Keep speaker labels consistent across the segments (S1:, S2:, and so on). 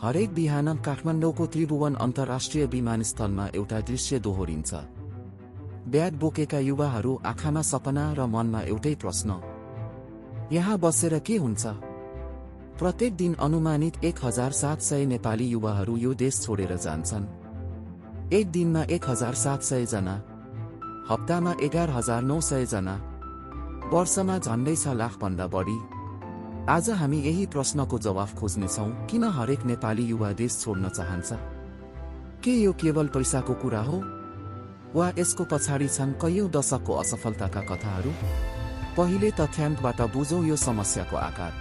S1: हरेक बिहान काठमाडौँको त्रिभुवन अन्तर्राष्ट्रिय विमानस्थलमा एउटा दृश्य दोहोरिन्छ। ब्याग बोकेका युवाहरू, आँखामा सपना र मनमा एउटै प्रश्न, यहाँ बसेर के हुन्छ? प्रत्येक दिन अनुमानित 1700 नेपाली युवाहरू यो देश छोडेर जान्छन्। एक दिनमा 1700 जना, हप्तामा 11900 जना, वर्षमा झन्डै 6 लाखभन्दा बढी। आज हामी यही प्रश्नको जवाफ खोज्नेछौँ, किन हरेक नेपाली युवा देश छोड्न चाहन्छ? के यो केवल पैसाको कुरा हो, वा यसको पछाडि छन् कैयौं दशकको असफलताका कथाहरू? पहिले तथ्याङ्कबाट बुझौं यो समस्याको आकार।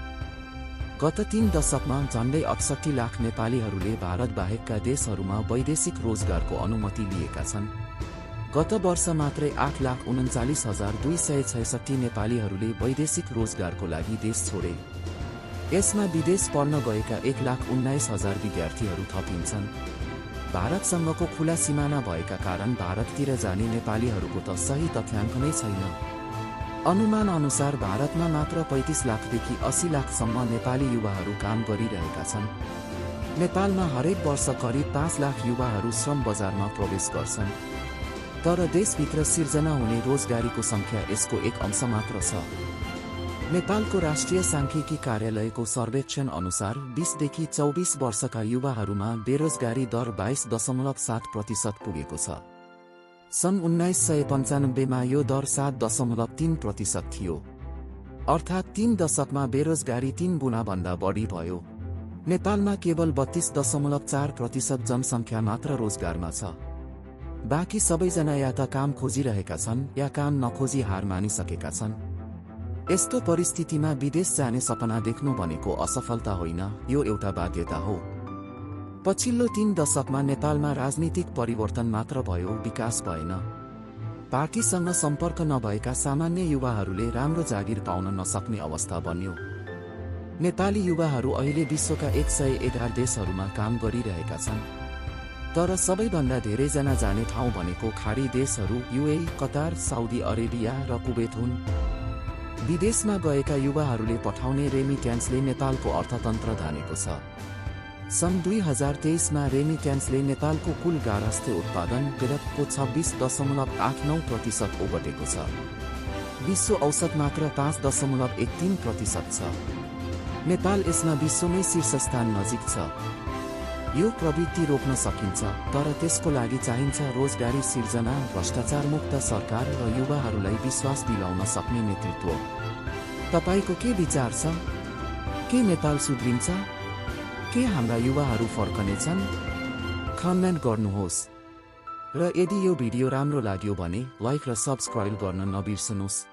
S1: गत 3 दशकमा झन्डै 68 लाख नेपालीहरूले भारत बाहेकका देशहरूमा वैदेशिक रोजगारको अनुमति लिएका छन्। गत वर्ष मात्रै 8,39,266 नेपालीहरूले वैदेशिक रोजगारको लागि देश छोडे। यसमा विदेश पढ्न गएका 1,19,000 विद्यार्थीहरू थपिन्छन्। भारतसँगको खुला सिमाना भएका कारण भारततिर जाने नेपालीहरूको त सही तथ्याङ्क नै छैन। अनुमान अनुसार भारतमा मात्र 35 लाखदेखि 80 लाखसम्म नेपाली युवाहरू काम गरिरहेका छन्। नेपालमा हरेक वर्ष करिब 5 लाख युवाहरू श्रम बजारमा प्रवेश गर्छन्। तर देशभित्र सिर्जना हुने रोजगारीको संख्या यसको एक अंश मात्र छ। नेपालको राष्ट्रिय सांख्यिकी कार्यालयको सर्वेक्षण अनुसार 20 देखि 24 वर्षका युवाहरूमा बेरोजगारी दर 22.7% पुगेको छ। सन् 1995 मा यो दर 7.3% थियो। अर्थात् 3 दशकमा बेरोजगारी 3 गुणा भन्दा बढी भयो। नेपालमा केवल 32.4% जनसङ्ख्या मात्र रोजगारमा छ। बाँकी सबैजना या त काम खोजिरहेका छन् या काम नखोजी हार मानिसकेका छन्। यस्तो परिस्थितिमा विदेश जाने सपना देख्नु भनेको असफलता होइन, यो एउटा बाध्यता हो। पछिल्लो 3 दशकमा नेपालमा राजनीतिक परिवर्तन मात्र भयो, विकास भएन। पार्टीसँग सम्पर्क नभएका सामान्य युवाहरूले राम्रो जागिर पाउन नसक्ने अवस्था बन्यो। नेपाली युवाहरू अहिले विश्वका 111 देशहरूमा काम गरिरहेका छन्। तर सबैभन्दा धेरैजना जाने ठाउँ भनेको खाडी देशहरू युएई, कतार, साउदी अरेबिया र कुवेत हुन्। विदेशमा गएका युवाहरूले पठाउने रेमिट्यान्सले नेपालको अर्थतन्त्र धानेको छ। सन् 2023 मा रेमिट्यान्सले नेपालको कुल गार्हस्थ्य उत्पादन को 26.89% ओगटेको छ। विश्व औसत मात्र 5.13% छ। नेपाल यसमा विश्वमै शीर्ष स्थान नजिक छ। यो प्रवृत्ति रोक्न सकिन्छ, तर त्यसको लागि चाहिन्छ रोजगारी सिर्जना, भ्रष्टाचार मुक्त सरकार र युवाहरूलाई विश्वास दिलाउन सक्ने नेतृत्व। तपाईको के विचार छ? के नेपाल सुध्रिन्छ? के हाम्रा युवाहरू फर्कनेछन्? कमेन्ट गर्नुहोस्। र यदि यो भिडियो राम्रो लाग्यो भने लाइक र सब्स्क्राइब गर्न नबिर्सनुहोस्।